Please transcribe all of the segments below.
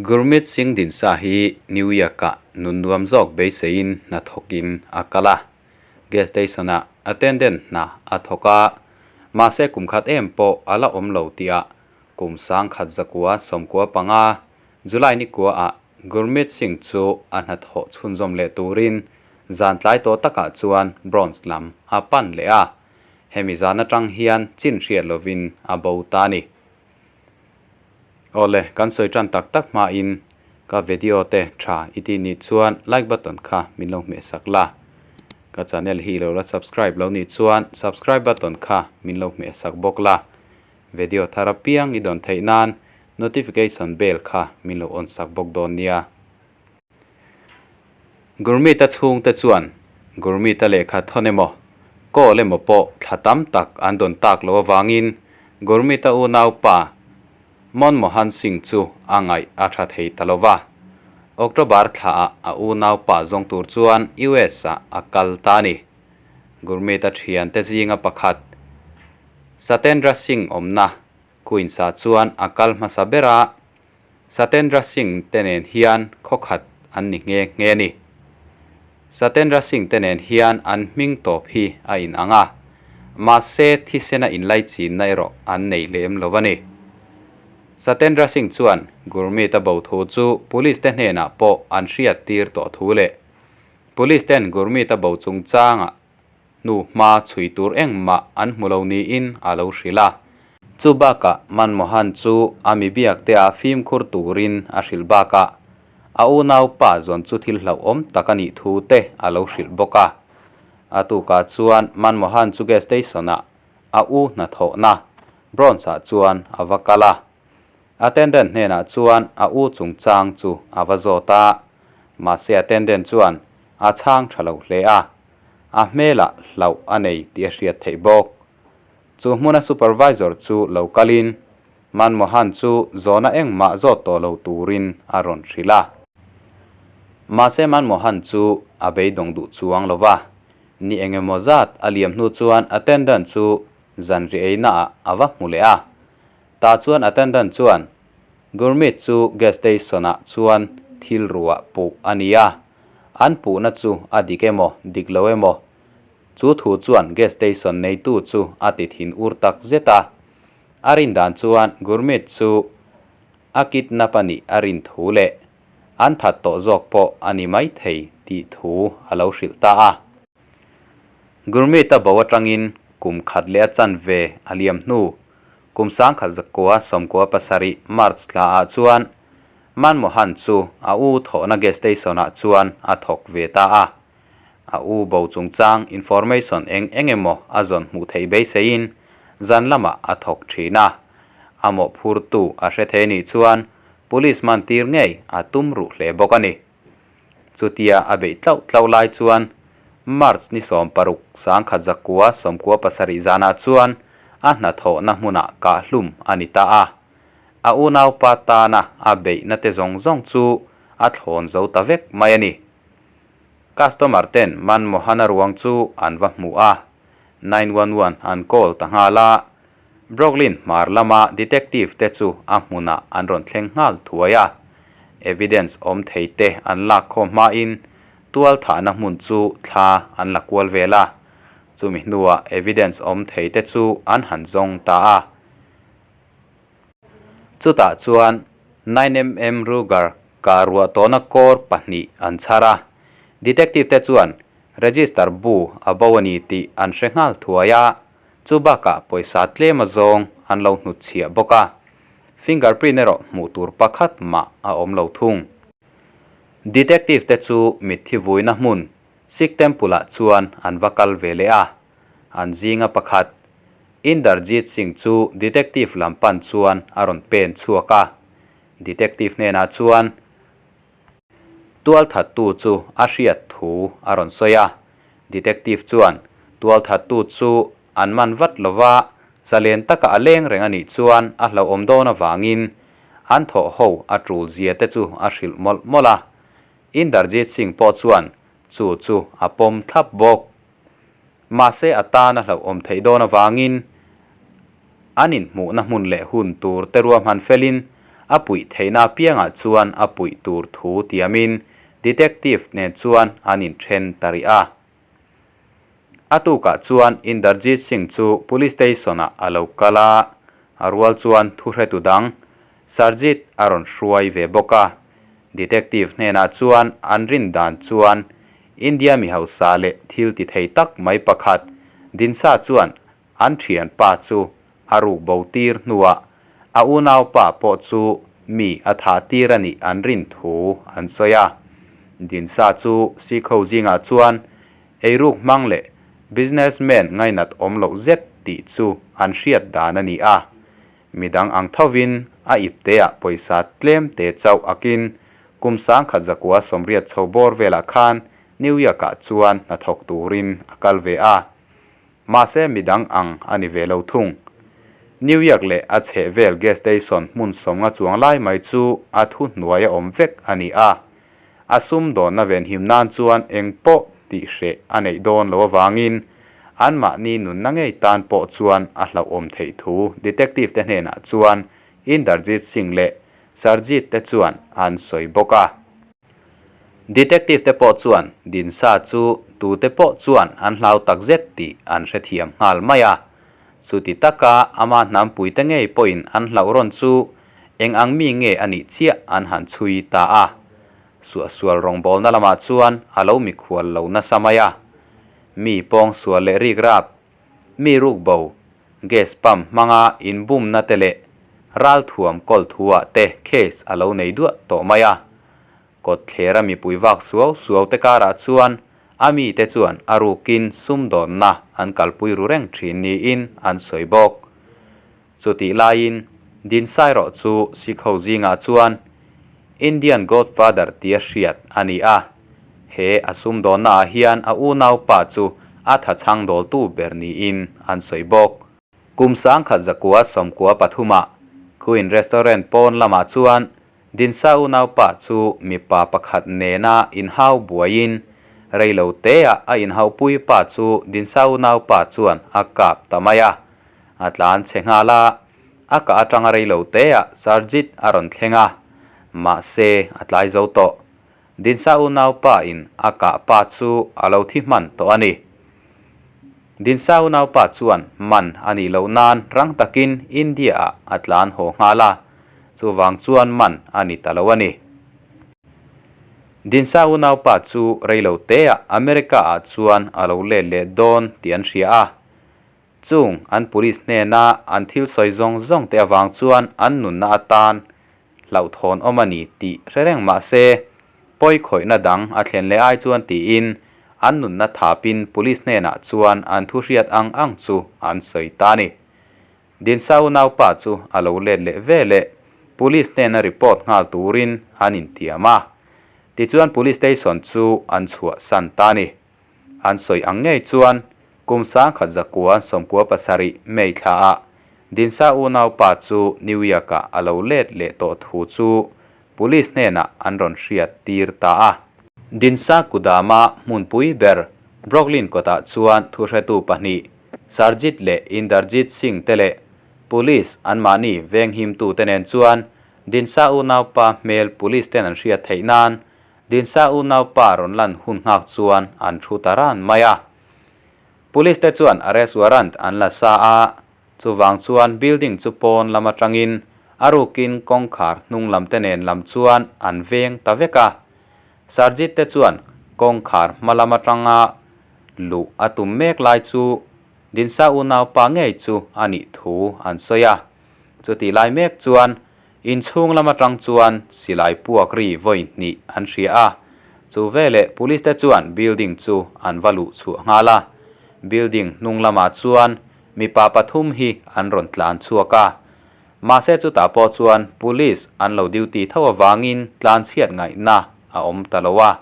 Gurmeet Singh Dhindsa hi New York-ah nun nuam zawk beiseiin hna thawkin a kal a. Gas station-ah attendant hna a thawk a, mahse kum khat em pawh a la awm lo tihah kum sangkhat zakua 95 July ni kuaah Gurmeet Singh chu a hnathawh chhunzawm leh turin zan tlai tawh takah chuan Bronx lam a pan leh a. Hemi zan atang hian chin hriat lovin a bo ta a ni. Awle, kan sawi tan tak tak hmain ka video te tha i tih nih chuan like button kha min lo hmeh sak la. Ka channel hi lo la subscribe lo nih chuan subscribe button kha min lo hmeh sak bawk la. Video thar apiang i dawn theih nan notification bell kha min lo on sak bawk dawn nia. Gurmeet-a chhungte chuan Gurmeet-a lehkha thawn emaw, call emaw pawh thla tam tak an dawn tak loh avangin Gurmeet-a unaupa Manmohan Singh chu a ngaih a tha thei ta lo va. October thlaah a unaupa zawng tur chuan US-ah a kal ta a ni. Gurmeet-a thiante zinga pakhat Satendra Singh awmna Queens-ah chuan a kal hmasa ber a. Satendra Singh te nen hian khawkhat an ni nghe nghe a ni. Satendra Singh te nen hian an hming tawp hi a inang a, mahse thisena inlaichinna erawh an nei lem lo a ni. Satendra Singh chuan Gurmeet a bo thu chu police te hnenah pawh an hriat tir tawh thu leh police ten Gurmeet a bo chungchangah hnu hma chhui tur engmah an hmu lo niin a lo hrilh a. Chu bakah Manmohan chu a mi biak te ah fimkhur turin a hrilh bakah a unau pa zawn chu thil hlauhawm tak a nih thu te a lo hrilh bawk a. A tukah chuan Manmohan chu gas station ah a u hnathawhna Bronx ah chuan a va kal a. Attendant hnenah chuan a u chungchang chu a va zawt a, mahse attendant chuan a chhang tha lo hle a. A hmelah hlauh a nei tih a hriat theih bawk. Chu hmuna supervisor chu lo kalin Manmohan chu zawhna engmah zawt tawh lo turin a rawn hrilh a. Mahse Manmohan chu a beidawng duh chuang lo va, ni eng emaw zat a liam hnu chuan attendant chu zanri einaah a va hmu leh a. Tah chuan attendant chuan Gurmeet chu gas station-ah chuan thil ruah puh a ni a, an puhna chu a dik emaw dik lo emaw chu thu chuan gas station neitu chu a ti thin ur tak zet a. A rin dan chuan Gurmeet chu a kidnap a nih a rin thu leh an that tawh zawk pawh a ni maithei tih thu a lo hrilh ta a. Gurmeet a bo atangin kum khat leh a chanve a liam hnu Kum 1997 March thlaah chuan Manmohan chu a u thawhna gas station-ah chuan a thawk ve ta a. A u bo chungchang information eng eng emaw a zawn hmuh theih beiseiin zan lamah a thawk thin a. A mawhphurtu a hre thei nih chuan police man tir ngei a tum ruh hle bawk a ni. Chutia a beih tlauh tlauh lai chuan March ni 16 1997 zanah chuan a hnathawhna hmunah kahhlum a ni ta a. A unaupa tana a beihna te zawng zawng chu a thlawn zo ta vek mai a ni. Customer ten Manmohan-a ruang chu an va hmu a, 911 an call ta nghal a. Brooklyn hmar lama detective te chu a hmunah an rawn thleng nghal thuai a, evidence awm thei te an lak khawm hmain tual thahna hmun chu thla an la kual vel a, chumi hnuah evidence awm thei te chu an han zawng ta a. Chutah chuan 9mm Ruger kah ruah tawhna kawr pahnih an chhar a, detective te chuan register bu a bo a ni tih an hre nghal thuai a. Chu bakah pawisa tlem azawng an lo hnutchhiah bawk a, fingerprint erawh hmuh tur pakhat mah a awm lo thung. Detective te chu mitthi vuina hmun Sikh Temple ah chuan an va kal ve leh a, an zinga pakhat Inderjeet Singh chu detective lam pan chuan a rawn pen chhuak a, detective hnenah chuan Tualthattu chu a hriat thu a rawn sawi a, detective chuan tualthattu chu an man vat lova zalen taka a leng reng a nih chuan a hlauhawm dawn avangin an thawh ho a tul zia te chu a hrilh mawlh mawlh a. Inderjeet Singh pawh chuan chu chu a pawm thlap bawk. Mahse a tan a hlauhawm theih dawn avangin an inhmuhna hmun leh hun tur te ruahman felin A puih theihna apiangah chuan a puih tur thu tiamin detective nen chuan an inthen ta rih a. A tukah chuan Inderjit Singh chu police station-ah a lo kal a, a rual chuan thuhretu dang Sarjit a rawn hruai ve bawk a. Detective hnenah chuan an rin dan chuan India mi hausa leh thil ti thei tak mai pakhat Dinsa chuan an thianpa chu a ruk bo tir hnuah a unaupa pawh chu mi a thah tir a nih an rin thu an sawi a. Dinsa chu Sikh ho zingah chuan eiruk hmang leh businessman ngainat awm loh zet tih chu an hriat dan a ni a. Midang ang thovin a ipteah pawisa tlem te chauh akin kum sangkhat zakua sawmriat chho bawr velah khan New York-ah chuan hnathawk turin a kal ve a. Mahse midang ang a ni ve lo thung. New York leh a chheh vel gas station hmun sawmnga chuang lai mai chu a thu hnuai a awm vek a ni a. A sum dawnna venhim nan chuan eng pawh tih hreh a neih dawn lo avangin anmahni nunna ngei tan pawh chuan a hlauhawm theih thu detective te hnenah chuan Inderjit Singh leh Sarjit te chuan an sawi bawk a. Detective te pawh chuan Dinsa chu tute pawh chuan an hlau takzet tih an hrethiam nghal mai a. Chuti taka ama hnampui te ngei pawhin an hlauh rawn chu eng ang mi nge a nih chiah an han chhui ta a. Suahsual rawngbawlna lamah chuan a lo mikhual lo nasa mai a. Mi pawngsual leh rikrap Mi rukbo, gas pump hmanga inbumna te leh ralthuam kawl thuah te case a lo nei duah tawh mai a. Kawtthlera mipui vak suau suau te karah chuan a mite chuan a rukin sumdawnna an kalpui ru reng thin niin an sawi bawk. Chutih laiin Dinsairawh chu Sikh ho zingah chuan Indian Godfather tia hriat a ni a, he a sumdawnnaah hian a unaupa chu a thachhang dawltu ber niin an sawi bawk. Kum sangkhat zakua sawmkua pathumah Queen Restaurant pawn lamah chuan Dinsa unaupa chu mipa pakhat nena inhau buaiin reilo teah a inhauhpui pa chu Dinsa unaupa chuan a kap ta mai a. A tlan chhe nghal a, a kah atanga reilo teah Sarjit a rawn thleng a, mahse a tlai zo tawh. Dinsa unaupa in a kah pa chu a lo thi hman tawh a ni. Dinsa unaupa chuan man a nih loh nan rang takin India ah a tlan haw nghal a, chuvang chuan man a ni ta lo a ni. Dinsa unaupa chu reilo teah America ah chuan a lo let leh dawn tih an hria a, Chung an police hnena an thil sawi zawng zawng te avang chuan an nunna atan hlauhthawn awm a ni tih hre reng mah se, pawi khawihna dang a thlen leh ai chuan tiin an nunna thapin police hnenah chuan an thu hriat ang ang chu an sawi ta a ni. Dinsa unaupa chu a lo let leh ve leh police hnena report nghal turin an intiam a, tichuan police station chu an chhuahsan ta a ni. An sawi ang ngei chuan kum sangkhat zakua sawmkua pasarih May thlaah Dinsa unaupa chu New York-ah a lo let leh tawh thu chu police hnenah an rawn hriat tir ta a. Dinsa Kudama hmunpui ber Brooklyn kawtah chuan thuhretu pahnih Sarjit leh Inderjit Singh te leh police anmahni venghimtute nen chuan Dinsa unaupa hmel police ten an hriat theih nan Dinsa unaupa rawn lan hun nghak chuan an thu ta ran mai a. Police te chuan arrest warrant an la sa a, chuvang chuan building chu pawn lam atangin a rukin kawngkhar hnung lam te nen lam chuan an veng ta vek a. Sarjit te chuan kawngkhar hma lam atanga luh a tum mek lai chu Dinsa unaupa ngei chu a nih thu an sawi a. Chutih lai mek chuan Inchhung lam atang chuan silai puak ri vawi hnih an hria a, chu veleh police te chuan building chu an va luh chhuah nghal a. Building hnung lamah chuan mipa pathum hi an rawn tlan chhuak a, mahse chutah pawh chuan police an lo duty tho avangin tlan chhiat ngaihna a awm ta lo a,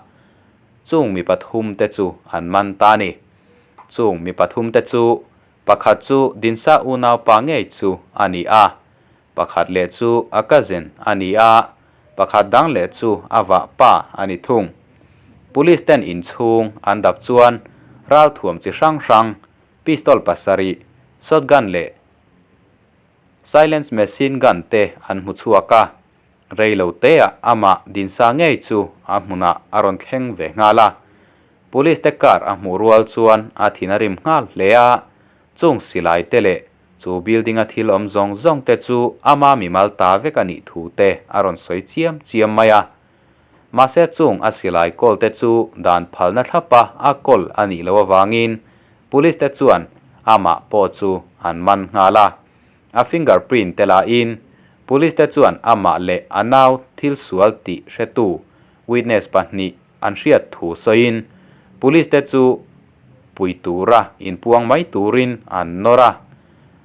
chung mi pathum te chu an man ta a ni. Chung mi pathum te chu pakhat chu Dinsa unaupa ngei chu a ni a, Pakhat leh chu a cousin a ni a, pakhat dang leh chu a vah pa a ni thung. Police ten inchhung an dap chuan ralthuam chi hrang hrang, pistol pasarih, shotgun leh silence machine gun te an hmu chhuak a. Rei lo teah amah Dinsa ngei chu a hmunah a rawn thleng ve nghal a. Police te car a hmuh rual chuan a thin a rim nghal hle a, chung silai te leh chu building a thil awm zawng zawng te chu ama mimal ta vek a nih thu te a rawn sawi chiam chiam mai a. Mahse chung a silai kawl te chu dan phalna thlapa a kawl a nih loh avangin police te chuan amah pawh chu an man nghal a. A finger print te lahin police te chuan amah leh a nau thil sual tih hretu witness pahnih an hriat thu sawiin police te chu pui tura inpuang mai turin an nawr a.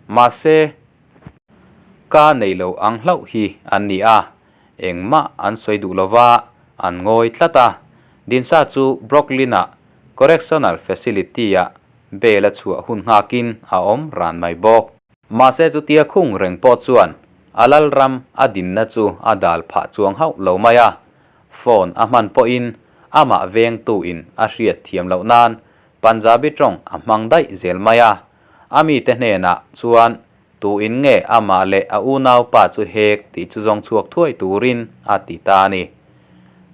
Mahse, ka nei lo ang hlauh hi an ni a, engmah an sawi duh lova an ngawi tlat a. Dinsa chu Brooklyn-a Correctional Facility-ah bail a chhuah hun nghakin a awm ran mai bawk. Mahse chutia khung reng pawh chuan a lalram a dinna chu a dal phah chuang hauh lo mai a, phone a hman pawhin amah vengtu in a hriat thiam loh nan Punjabi tawng a hmang daih zel mai a, a mite hnenah chuan tu in nge amah leh a unaupa chu hek tih chu zawng chhuak thuai turin a ti ta a ni.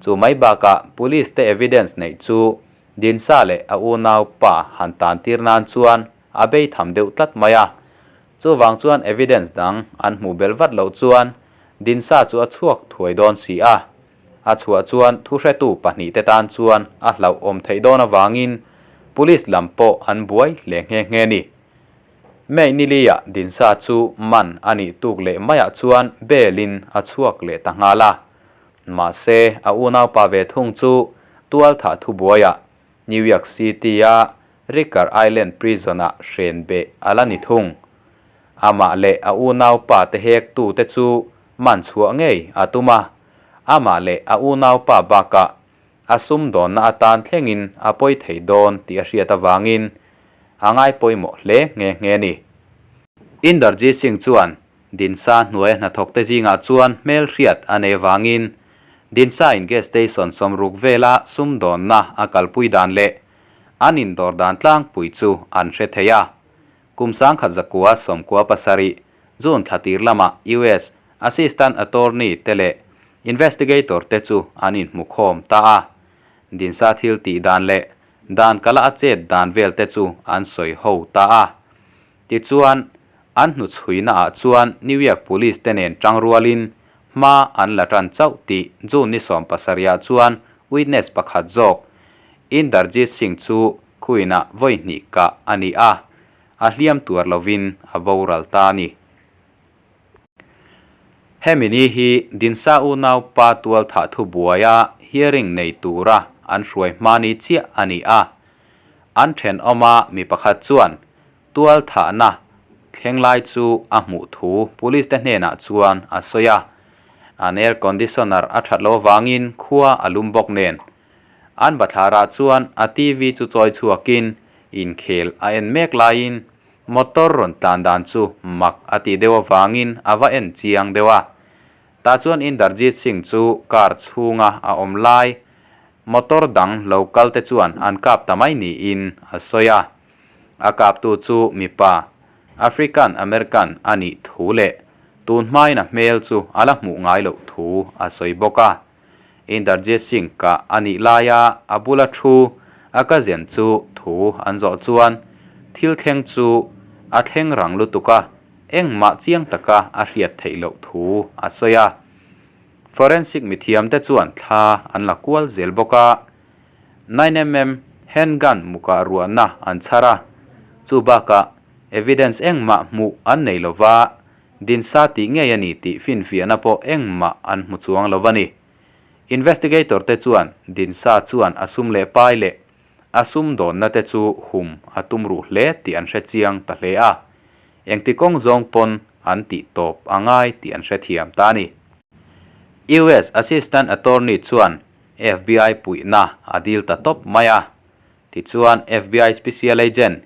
Chu mai bakah police te evidence neih chu Dinsa leh a unaupa han tan tir nan chuan a bei tham deuh tlat mai a. Chuvang chuan evidence dang an hmuh belh vat loh chuan Dinsa chu a chhuak thuai dawn si a. A chhuah chuan thuhretu pahnihte tan chuan a hlauhawm theih dawn avangin police lam pawh an buai hle nghe nghe ni. May niliah Dinsa chu man a nih tuk leh maiah chuan bail in a chhuak leh ta nghal a. Mahse, a unaupa ve thung chu tualthah thubuaiah New York City-a Riker Island Prison-ah hren beh a la ni thung. Amah leh a unaupa te hektute chu man chhuah ngei a tum a, amah leh a unaupa bakah a sumdawnna atan thlengin a pawi thei dawn tih a hriat avangin a ngai pawimawh hle nghe nghe ni. Inderjit Singh chuan Dinsa hnuaia hnathawkte zingah chuan hmelhriat a nei vangin Dinsa-in gas station sawmruk vela sumdawnna a kalpui dan leh an indawr dan tlangpui chu an hre thei a. Kum 1997 June thla tir lamah US Assistant Attorney te leh Investigator te chu an inhmukhawm ta a. Dinsa thil tih dan leh dan kala a chet dan vel te chu an sawi ho ta a. Tichuan, an hnuchhuina ah chuan New York Police te nen tang rualin hma an la tan chauh tih June ni 17 ah chuan witness pakhat zawk Inderjit Singh chu khuinah vawi hnih kah a ni a, a hliam tuar lovin a boral ta a ni. Hemi ni hi Dinsa unaupa tualthah thubuaia hearing nei tura an hruai hma ni chiah a ni a, an thenawma mi pakhat chuan Tualthahna thleng lai chu a hmuh thu police te hnenah chuan a sawi a, an air conditioner a that loh avangin khua a lum bawk nen. An bathlarah chuan a TV chu chawi chhuakin inkhel a en mek laiin motor rawn tlan dan chu mak a tih deuh avangin a va en chiang deuh a. Tah chuan Inderjit Singh chu car chhunga a awm lai motor dang lo kal te chuan an kap ta mai niin a sawi a. A kaptu chu mipa, African American a nih thu leh tun hmain a hmel chu a la hmuh ngai loh thu a sawi bawk a. Inderjit Singh kah a nih laia a bula thu a cousin chu thu an zawh chuan thil thleng chu a thleng rang lutuk a, engmah chiang taka a hriat theih loh thu a sawi a. Forensic mithiamte chuan thla an la kual zel bawk a. 9mm handgun mukah ruahna an chhar a, chu bakah evidence engmah hmuh an nei lo va, dinsa tih ngei a ni tih finfiahna pawh engmah an hmu chuang lo a ni. Investigator te chuan dinsa chuan a sum leh pai leh a sumdawnna te chu hum a tum ruh hle tih an hre chiang ta hle a, engti kawng zawng pawn an tih tawp a ngai tih an hrethiam ta a ni. US Assistant Attorney chuan FBI puihna a dil ta tawp mai a. Tichuan, FBI Special Agent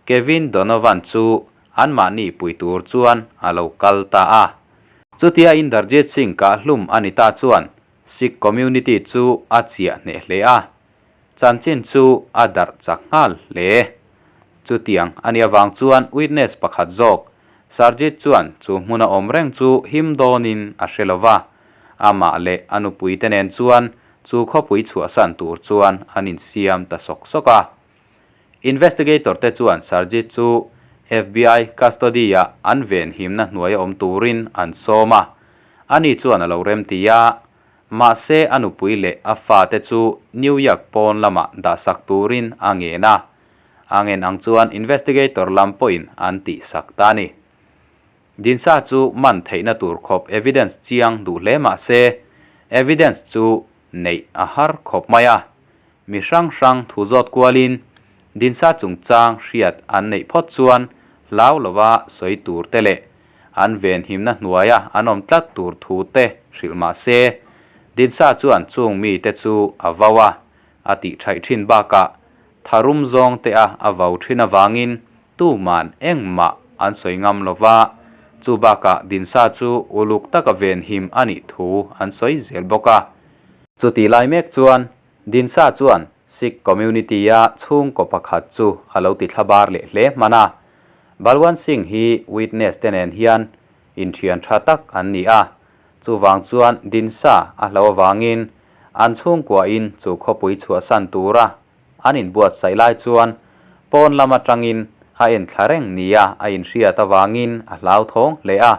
Kevin Donovan chu anmahni pui tur chuan a lo kal ta a. Chutia Inderjit Singh kah hlum a ni ta chuan Sikh community chu a chiah hneh hle a, chanchin chu a darh chak nghal hle. Chutiang a nih avang chuan witness pakhat zawk Sarjit chuan chu hmuna awm reng chu him dawnin a hre lo va. Amah leh a nupuite nen chuan chu khawpui chhuahsan tur chuan an insiam ta sawk sawk a. Investigator te chuan Sarjit chu FBI custody-ah an venhimna hnuaia awm turin an sawm a, ani chuan a lo remti a. Mahse a nupui leh a fate chu New York pawn lamah dahsak turin a ngen a, a ngen ang chuan investigator lam pawhin an tihsak ta a ni. Dinsa chu man theihna tur khawp evidence chiang duh hle mah se, evidence chu neih a har khawp mai a. Mi hrang hrang thu zawt kualin Dinsa chungchang hriat an neih phawt chuan hlau lova sawi tur te leh an venhimna hnuaia an awm tlat tur thu te hrilh mah se, Dinsa chuan chung mite chu a vau a, a tih thaih thin bakah tharum zawng te a a vau thin avangin tuman engmah an sawi ngam lo va, chu bakah Dinsa chu uluk taka venhim a nih thu an sawi zel bawk a. Chutih lai mek chuan Dinsa chuan Sikh community-a chhungkaw pakhat chu a lo ti thlabar leh hle hman a. Balwant Singh hi witness te nen hian inthian tha tak an ni a, chuvang chuan Dinsa a hlo avangin an chhungkuain chu khawpui chhuahsan tura an inbuatsaih lai chuan pawn lam atangin a enthla reng nia a inhriat avangin a hlauthawng hle a.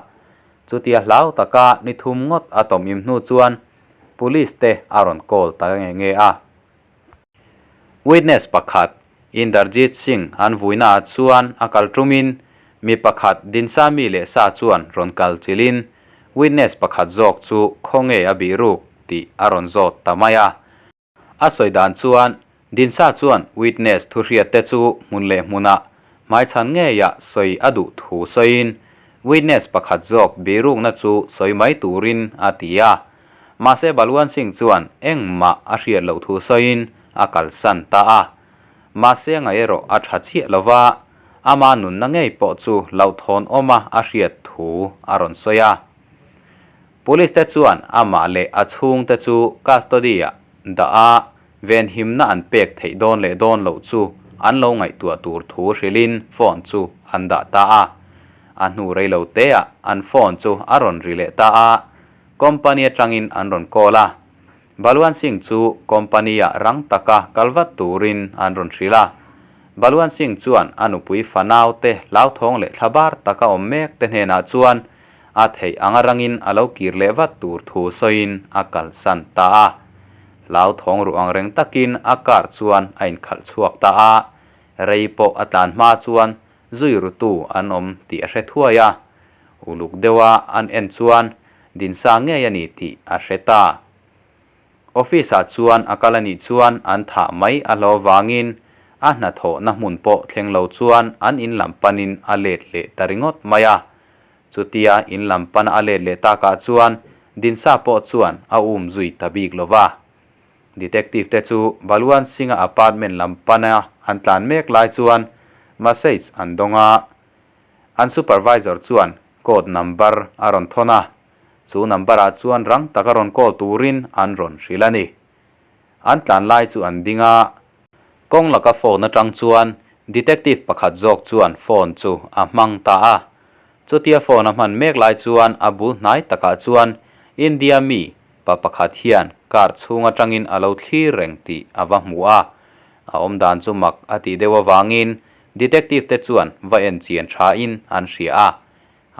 Chutia hlau taka ni thum ngawt a tawmim hnu chuan Police te a rawn call ta nge nge a. Witness pakhat Inderjit Singh an vuina ah chuan a kal tumin mi pakhat Dinsa mi leh sa chuan rawn kal chilhin witness pakhat zawk chu khawnge a bihruk tih a rawn zawt ta mai a. A sawi dan chuan Dinsa chuan witness thuhriat te chu hmun leh hmunah hmaichhan ngeiah sawi a duh thu sawiin witness pakhat zawk birukna chu sawi mai turin a ti a. Mahse Balwan Singh chuan engmah a hriat loh thu sawiin a kalsan ta a. Mahse ngaih erawh a tha chiah lova, ama nunna ngei pawh chu hlauhthawn awma a hriat thu a rawn sawi a. Police te chuan amah leh a chhungte chu custody-ah dah a, venhimna an pek theih dawn leh dawn loh chu an lo ngaihtuah tur thu hrilhin phone chu an dah ta a. A hnu rei lo teah an phone chu a rawn ri leh ta a, company atangin an rawn call a. Balwan Singh chu company-ah rang taka kal vat turin an rawn hrilh a. Balwan Singh chuan a nupui fanaute hlauthawng leh thlabar taka awm mek te hnenah chuan A theih anga rangin a lo kir leh vat tur thu sawiin a kalsan ta a. Hlauthawng ruh ang reng takin a car chuan a inkhalh chhuak ta a. Rei pawh a tlan hma chuan zui rutu an awm tih a hre thuai a. Uluk deuha an en chuan Dinsa ngei a ni tih a hre ta. Office ah chuan a kal a nih chuan an thah mai a hlawh vangin a hnathawhna hmun pawh thleng lo chuan an in lam panin a let leh ta ringawt mai a. Chutia in lam pana a let leh takah chuan Dinsa pawh chuan a um zui ta bik lo va. Detective te chu Balwan Singh-a apartment lam pana an tlan mek lai chuan message an dawng a. An supervisor chuan code number a rawn thawn a. Chu number ah chuan rang taka rawn call turin an rawn hrilh a ni. An tlan lai chu an ding a. Kawng laka phone atang chuan detective pakhat zawk chuan phone chu a hmang ta a. Chutia phone a hman mek lai chuan a bul hnai takah chuan India mi pa pakhat hian car chhung atangin a lo thlir reng tih a va hmu a. A awmdan chu mak a tih deuh avangin detective te chuan va en chian thain an hria a.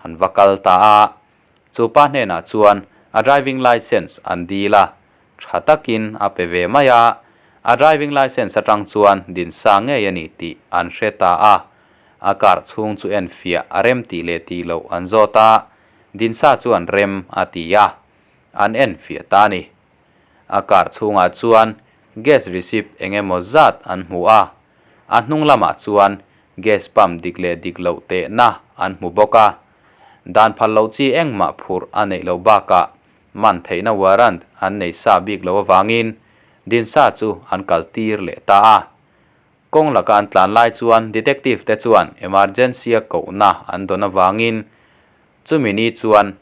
An va kal ta a, chu pa hnenah chuan a driving licence an dil a, tha takin a pe ve mai a, a driving licence atang chuan dinsa ngei a ni tih an hre ta a, a car chhung chu enfiah a rem tih leh tih loh an zawt a, dinsa chuan rem a ti a, an enfiah ta a ni. A car chhungah chuan gas receipt eng emaw zat an hmu a, A hnung lamah chuan gas pump dik leh dik loh tehna an hmu bawk a. Dan phal loh chi engmah phurh a neih loh bakah man theihna warrant an nei sa bik loh avangin Dinsa chu an kal tir leh ta a. Kawng laka an tlan lai chuan detective te chuan emergency a kohna an dawn avangin chumi ni chuan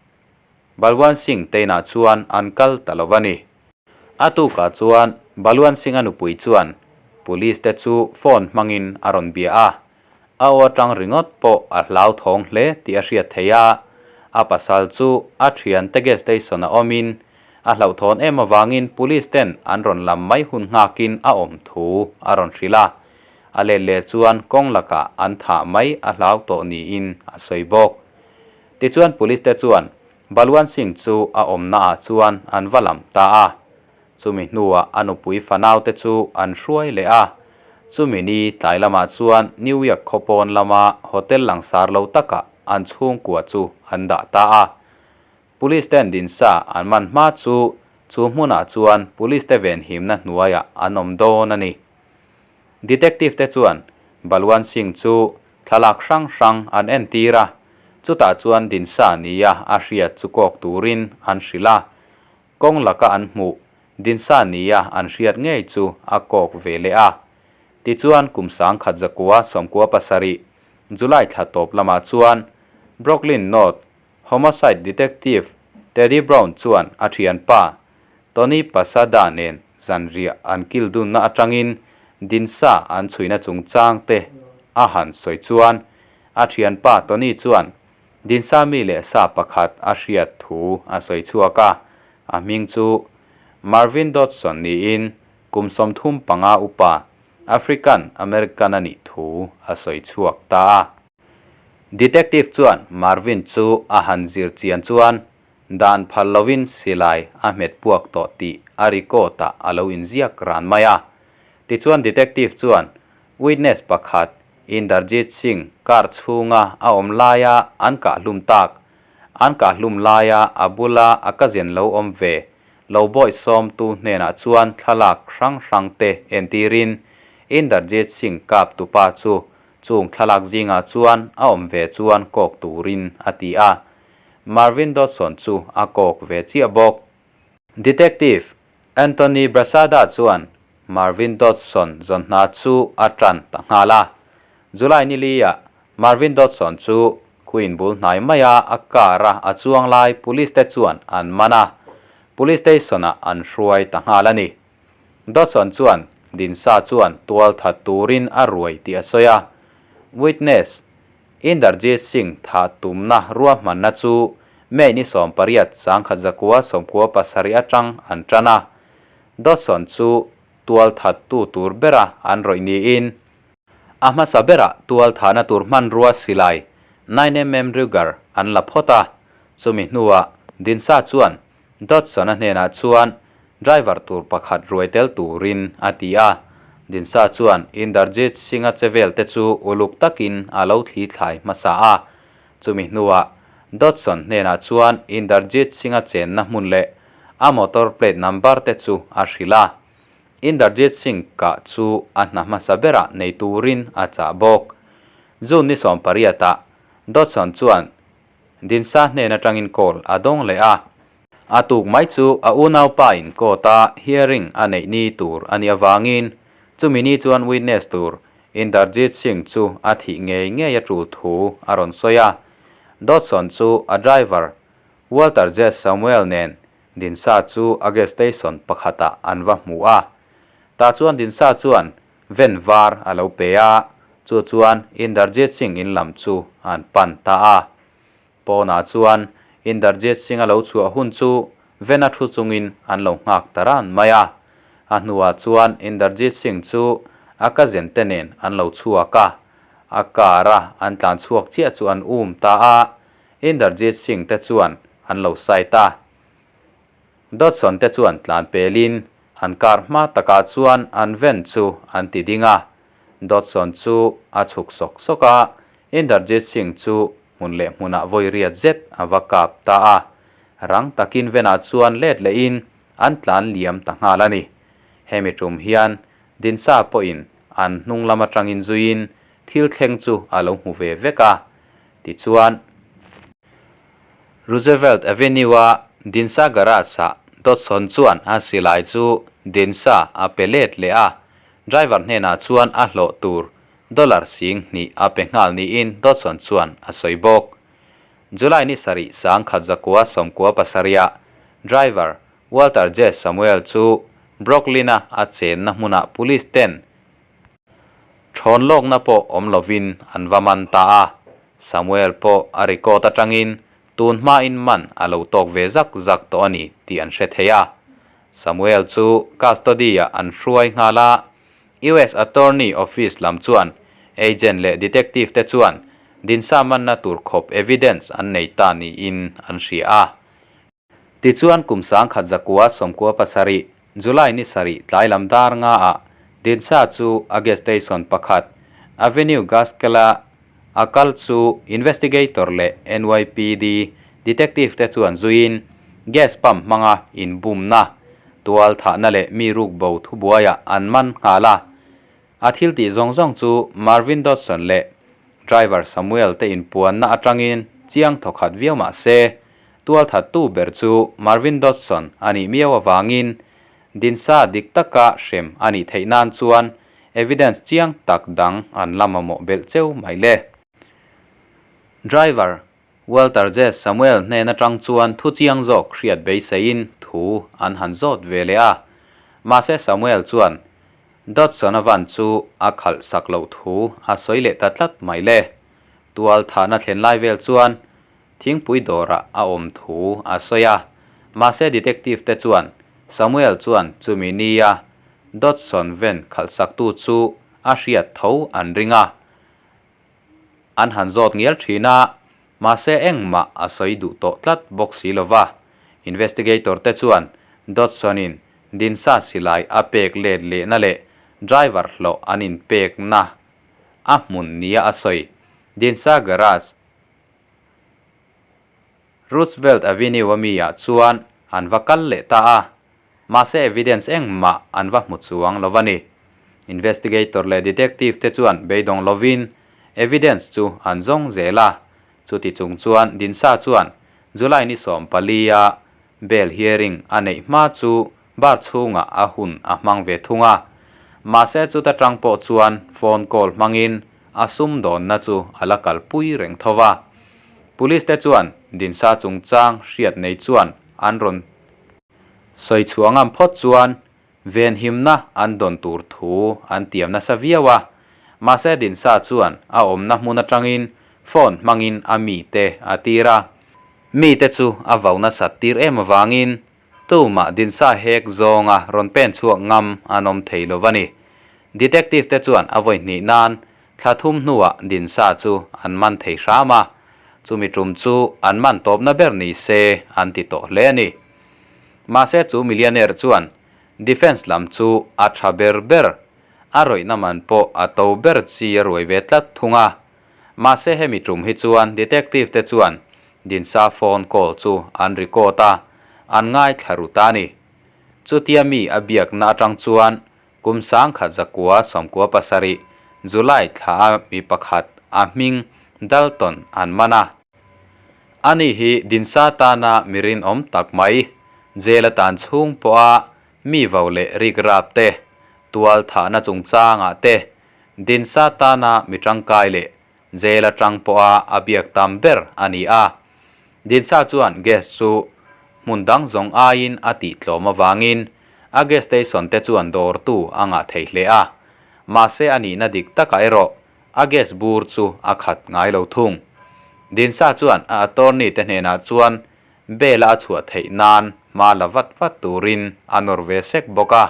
Balwan Singh te inah chuan an kal ta lo a ni. A tukah chuan Balwan Singh-a nupui chuan police te chu phone hmangin a rawn bia a, a aw atang ringawt pawh a hlauthawng hle tih a hriat theih a. A pasal chu a thiante gas station a awmin A hlauhthawn em avangin police ten an rawn lam mai hun nghakin a awm thu a rawn hrilh a. A let leh chuan kawng lakah an thah mai a hlau tawh niin a sawi bawk. Tichuan police te chuan Balwan Singh chu a awmna ah chuan an va lam ta a. Chumi hnuah a nupui fanau te chu an hruai leh a. Chumi ni tlai lamah chuan New York khawpawn lama hotel langsar lo takah an chhungkua chu an dah ta a. Police ten dinsa an man hma chu chu hmunah chuan police te venhimna hnuaiah an awm dawn a ni. Detective te chuan Balwan Singh chu thlalak hrang hrang an entir a, chutah chuan dinsa nia a hriat chu kawk turin an hrilh a. Kawng laka an hmuh dinsa nia an hriat ngei chu a kawk ve leh a. Tichuan kum 1997 July thla tawp lamah chuan Brooklyn North Homicide Detective Teddy Brown chuan a thianpa Tony Pasada nen zanriah an kil dunna atangin dinsa an chhuina chungchang te a han sawi chuan a thianpa Tony chuan dinsa mi leh sa pakhat a hriat thu a sawi chhuak a, a hming chu Marvin Dodson niin kum 35 upa African American a nih thu a sawi chhuak ta a. Detective chuan Marvin chu a han zir chian chuan dan phal lovin silai a hmet puak tawh tih a record ah a lo inziak ran mai a. Tichuan detective chuan witness pakhat Inderjit Singh car chhunga a awm laia an kahhlum tak, an kahhlum laia a bula a cousin lo awm ve lo bawihsawmtu hnenah chuan thlalak hrang hrang te entirin Inderjit Singh kap tupa chu Chung thlalak zingah chuan a awm ve chuan kawk turin a ti a, Marvin Dodson chu a kawk ve chiah bawk. Detective Anthony Brasada chuan Marvin Dodson zawn hna chu a tan ta nghal a. July ni liah Marvin Dodson chu Queen bul hnai maia a car a a chuang lai police te chuan an man a, police station ah an hruai ta nghal a ni. Dodson chuan Dinsa chuan tual that turin a ruai tih a sawi a. Witness, Inderjit Singh thah tumna ruahmanna chu May ni 18 1997 atang an tan a. Dodson chu tual thattu tur bera an rawih niin, a hmasa berah tual thahna tur hmanrua silai 9mm Ruger an la phawt a. Chumi hnuah Dinsa chuan Dodson-a hnenah chuan driver tur pakhat ruai tel turin a ti a. Dinsa chuan Inderjit Singh-a che vel te chu uluk takin a lo thli thlai hmasa a. Chumi hnuah Dodson hnenah chuan Inderjit Singh-a chenna hmun leh a motor plate number te chu a hrilh a. Inderjit Singh kah chu a hna hmasa berah nei turin a chah bawk. June ni 18-ah Dodson chuan Dinsa hnen atangin call a dawng leh a. A tuk mai chu a unaupa in court a hearing a neih ni tur a nih avangin chumi ni chuan witness tur Inderjit Singh chu a thih ngei ngei a tul thu a rawn sawi a. Dodson chu a driver Walter J Samuel nen Dinsa chu a gas station pakhatah an va hmu a. Tah chuan Dinsa chuan Ven var a lo pe a, chu chuan Inderjit Singh in lam chu an pan ta a. Pawnah chuan Inderjit Singh a lo chhuah hun chu Vena thu chungin an lo nghak ta ran mai a. A hnuah chuan Inderjit Singh chu a cousin te nen an lo chhuak a, a car a an tlan chhuak chiah chu an um ta a, Inderjit Singh te chuan an lo side a. Dodson te chuan tlan pelin an kar hma takah chuan an ven chu an ti ding a. Dodson chu a chhuk sawk sawk a, Inderjit Singh chu hmun leh hmunah vawi riat zet a va kap ta a. Rang takin venah chuan let lehin an tlan liam ta nghal a ni. Hemi tum hian Dinsa pawhin an hnung lam atangin zuiin thil thleng chu a lo hmu ve vek a. Tichuan. Roosevelt Avenue-a Dinsa Garage-ah Dodson chuan a silai chu Dinsa a pe let leh a, driver hnenah chuan a hlawh tur dollar 2000 a pe nghal niin Dodson chuan a sawi bawk. July ni 7 1997-ah driver Walter J. Samuel chu Brooklyn-a a chenna hmunah police ten Thawn lawkna pawh awm lovin an va man ta a, Samuel pawh a record atangin Tun hmain man a lo tawk ve zak zak tawh a ni tih an hre thei a. Samuel chu custody-ah an hruai nghal a, US Attorney Office lam chuan agent leh detective te chuan Dinsa manna tur khawp evidence an nei ta niin an hria a. Tichuan kum 1997, July ni sarih tlai lam dar nga ah Dinsa chu a gas station pakhat Avenue Gaskell-a a kal chu investigator leh NYPD detective te chuan zuiin gas pump hmanga inbumna, tual thahna leh mi rukbo thubuaiah an man nghal a. A thil tih zawng zawng chu Marvin Dodson leh driver Samuel te inpuanna atangin chiang thawkhat viau mah se, tualthattu ber chu Marvin Dodson a nih miau avangin dinsa dik taka hrem a nih theih nan chuan evidence chiang tak dang an la mamawh belh cheu mai le. Driver Walter J. Samuel hnen atang chuan thu chiang zawk hriat beiseiin thu an han zawt ve leh a. Mahse Samuel chuan Dodson-a van chu a khalh sak loh thu a sawi leh ta tlat mai le. Tual thahna thlen lai vel chuan thingpui dawrah a awm thu a sawi a. Mahse detective te chuan Samuel chuan chumi nia Dodson van khalh saktu chu a hriat tho an ring a. An han zawt ngial thin a, mahse engmah a sawi duh tawh tlat bawk si lo va. Investigator te chuan Dodson-in Dinsa silai a pek let lehna leh driver hlawh an inpekna a hmun nia a sawi. Dinsa Garage, Roosevelt Avenue a mi ah chuan an va kal leh ta a, mahse evidence engmah an va hmu chuang lo a ni. Investigator leh detective te chuan beidawng lovin evidence chu an zawng zel a, chuti chung chuan Dinsa chuan July ni 14 a bail hearing a neih hma chu bar chhungah a hun a hmang ve thung a, mahse chuta tang pawh chuan phone call hmangin a sumdawnna chu a la kalpui reng tho va. Police te chuan Dinsa chungchang hriat nei chuan an rawn sawi chhuah ngam phawt chuan venhimna an dawn tur thu an tiam nasa viau a, mahse Dinsa chuan a awmna hmun atangin phone hmangin a mite a tir a, mite chu a vo nasat tir em avangin Tumah Dinsa hek zawnga rawn pen chhuak ngam an awm thei lo va ni. Detective te chuan a vawi hnih nan thla thum hnuah Dinsa chu an man thei hram a, chumi tum chu an man tawpna ber ni se an ti tawh hle a ni. Mahse chu millionaire chuan defence lam chu a tha ber ber, a rawihna man pawh a to ber chi a ruai ve tlat thung a. Mahse hemi tum hi chuan detective te chuan Dinsa phone call chu an record a, an ngaithla ru ta a ni. Chutia mi a biakna atang chuan kum 1997 July thla a mi pakhat a hming Dalton an man a. Ani hi Dinsa tana mi rinawm tak mai, jail atan chhung pawha mi vo leh rik rap te, tual thahna chungchangah te, Dinsa tana mi tangkai leh jail atang pawha a biak tam ber a ni a. Dinsa chuan gas chu hmun dang zawng aiin a tih tlawm avangin a gas station te chuan dawrtu a ngah thei hle a. Mahse a nihna dik takah erawh a gas bur chu a khat ngai lo thung. Dinsa chuan a attorney te hnenah chuan bail a a chhuah theih nan hma la vat vat turin a nawr ve sek bawk a.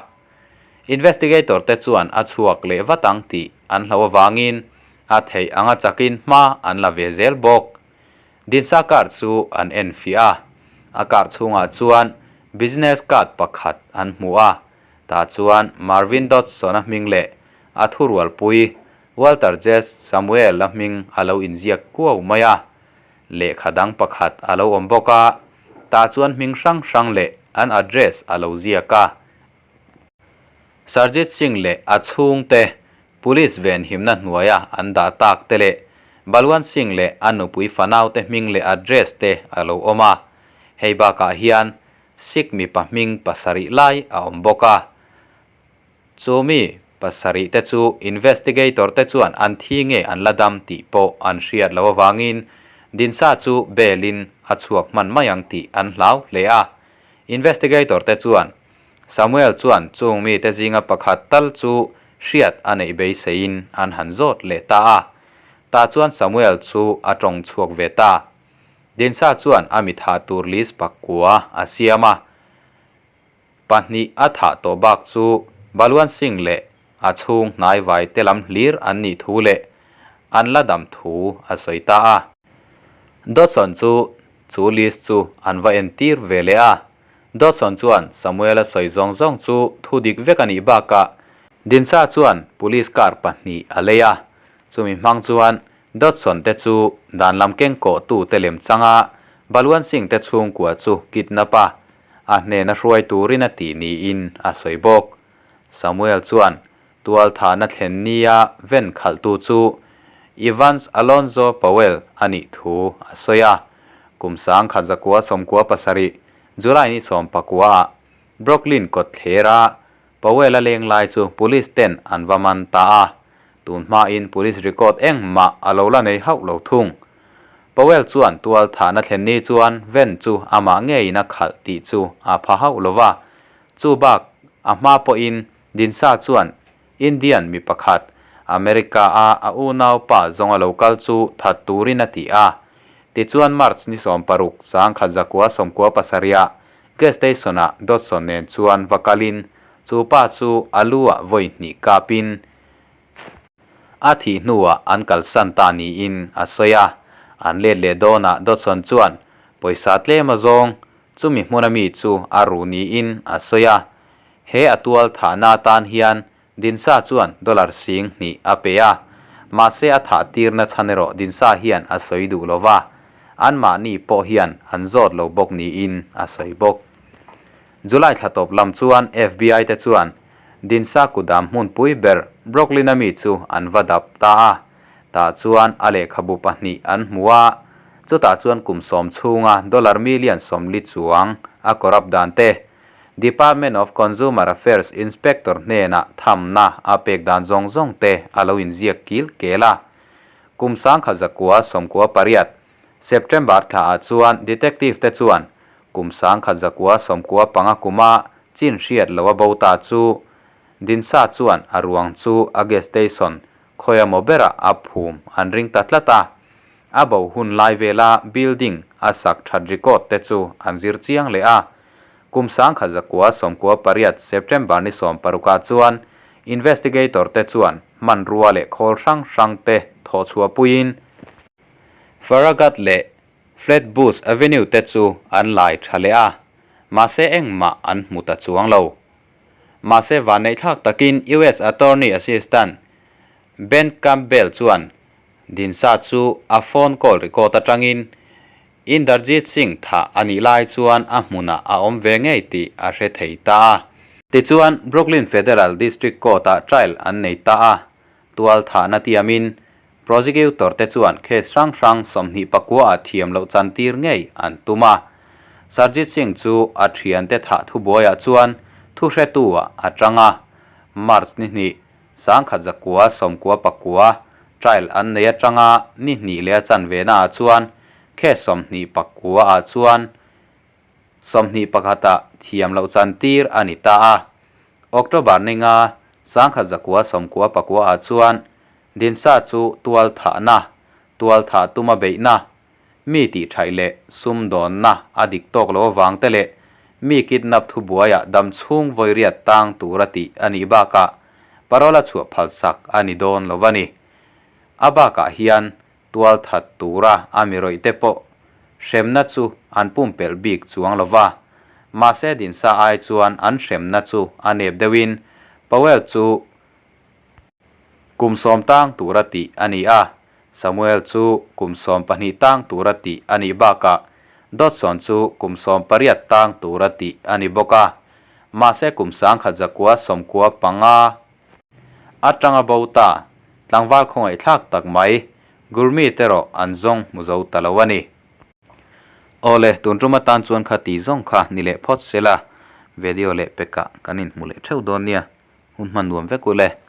Investigator te chuan a chhuak leh vat ang tih an hlo avangin a theih anga chakin hma an la ve zel bawk. Dinsa card chu an en fiah a, a card chhungah chuan business card pakhat an hmu a, tah chuan Marvin Dodson-a hming leh a thurualpui Walter Jess Samuel-a hming a lo inziak kuau mai a. Lehkha dang pakhat a lo awm bawk a, tah chuan hming hrang hrang leh an address a lo ziak a. Sarjit Singh leh a chhungte Police venhimna hnuaia an dah tak te leh Balwant Singh leh a nupui fanaute hming leh address te a lo awm a. Hei bakah hian Sikh mipa hming pasarih lai a awm bawk a. Chu mi pasarih te chu investigator te chuan an thi nge an la dam tih pawh an hriat loh avangin Dinsa chu bail in a chhuak hman mai ang tih an hlau hle a. Investigator te chuan Samuel chuan chung mite zinga pakhat tal chu hriat a neih beiseiin an han zawt leh ta a. Tah chuan Samuel chu a tawng chhuak ve ta. Dinsa chuan a mi thah tur list pakua a siam a, pahnih a thah tawh bak chu Balwan Singh leh a chhung hnaivai te lam hlir an nih thu leh an la dam thu a sawi ta a. Dodson chu chu list chu an va entir ve leh a, Dodson chuan Samuel-a sawi zawng zawng chu thu dik vek a nih bakah Dinsa chuan police car pahnih a lei a, chumi hmang chuan Dodson te chu dan lam keng kawhtu te lem changa Balwan Singh te chhungkua chu kidnap a, a hnena hruai turin a tih niin a sawi bawk. Samuel chuan tualthahna thlen nia ven khalhtu chu Evans Alonzo Powell a nih thu a sawi a. Kum 1997 July ni 14 ah Brooklyn kawtthlera Powell-a leng lai chu police ten an va man ta a, tun hmain police record engmah a lo la nei hauh lo thung. Powell chuan tual thahna thlen ni chuan van chu amah ngeiin a khalh tih chu a pha hauh lo va, chu bak a hma pawhin Dinsa chuan Indian mi pakhat America-a a unaupa zawnga lo kal chu that turin a ti a. Tichuan March ni 16, 1997 Gas station-ah Dodson nen chuan va kalin chu pa chu a lu-ah vawi hnih kapin a thih hnuah an kalsan ta niin a sawi a. An let leh dawnah Dodson chuan pawisa tlem a zawng, chumi hmuna mi chu a ru niin a sawi a. He a tual thahna atan hian Dinsa chuan dollar sing hnih a pe a, mahse a thah tirna chhan erawh Dinsa hian a sawi duh lo va, anmahni pawh hian an zawt lo bawk niin a sawi bawk. July thla tawp lam chuan FBI te chuan Dinsa kudam hmunpui ber Brooklyn-a mi chu an va dap ta a, tah chuan a lehkhabu pahnih an hmu a, chutah chuan kum sawm chhunga dollar million sawmli chuang a corrupt dan te Department of Consumer Affairs Inspector hnenah thamna a pek dan zawng zawng te a lo inziak kil kel a. Kum 1998, September thlaah chuan detective te chuan kum 1995 kuma chin hriat lo a bo ta chu Dinsa chuan a ruang chu a gas station khawi emaw berah a phum an ring ta tlat a. A bo hun lai vela building a sak that record te chu an zir chiang leh a. Kum 1998 September ni 16 ah chuan investigator te chuan hmanrua leh khawl hrang hrang te thawh chhuah puiin Farragut leh Flatbush Avenue te chu an lai tha leh a, mahse engmah an hmu ta chuang lo. Mahse vanneihthlak takin US Attorney Assistant Ben Campbell chuan Dinsa chu a phone call record atangin Inderjit Singh thah a nih lai chuan a hmunah a awm ve ngei tih a hre thei ta a. Tichuan, Brooklyn Federal District Court-ah trial an nei ta a. Tual thahna tiamin, prosecutor te chuan case hrang hrang 24 ah thiam loh chantir ngei an tum a. Sarjit Singh chu a thiante thah thubuaiah chuan thuhretu-ah a tang a. March ni hnih, 1999 trial an nei atanga ni hnih leh a chanve naah chuan case 29 ah chuan 21 ah thiam loh chantir a ni ta a. October ni nga 1999 ah chuan Dinsa chu tual thahna, tual thah tuma beihna, mi tih thaih leh sumdawnna a dik tawk lo avang te leh mi kidnap thubuaiah dam chhung vawiriat tang tura tih a nih bakah parole a chhuah phalsak a ni dawn lo a ni. A bakah hian tual that tura a mi rawih te pawh hremna chu an pumpelh bik chuang lo va, mahse dinsa ai chuan an hremna chu a nep deuhin Powell chu Kum sawm tang tura tih a ni a, Samuel chu kum 12 tang tura tih a nih bakah Dodson chu kum 18 tang tura tih a ni bawk a. Mahse kum 1995 atanga bo ta tlangval khawngaihthlak tak mai Gurmeet erawh an zawng hmu zo ta lo a ni. Awle, tun tum atan chuan kha ti zawng kha ni leh phawt sela, video leh pekah kan inhmu leh theuh dawn nia. Hun hman nuam vek u le.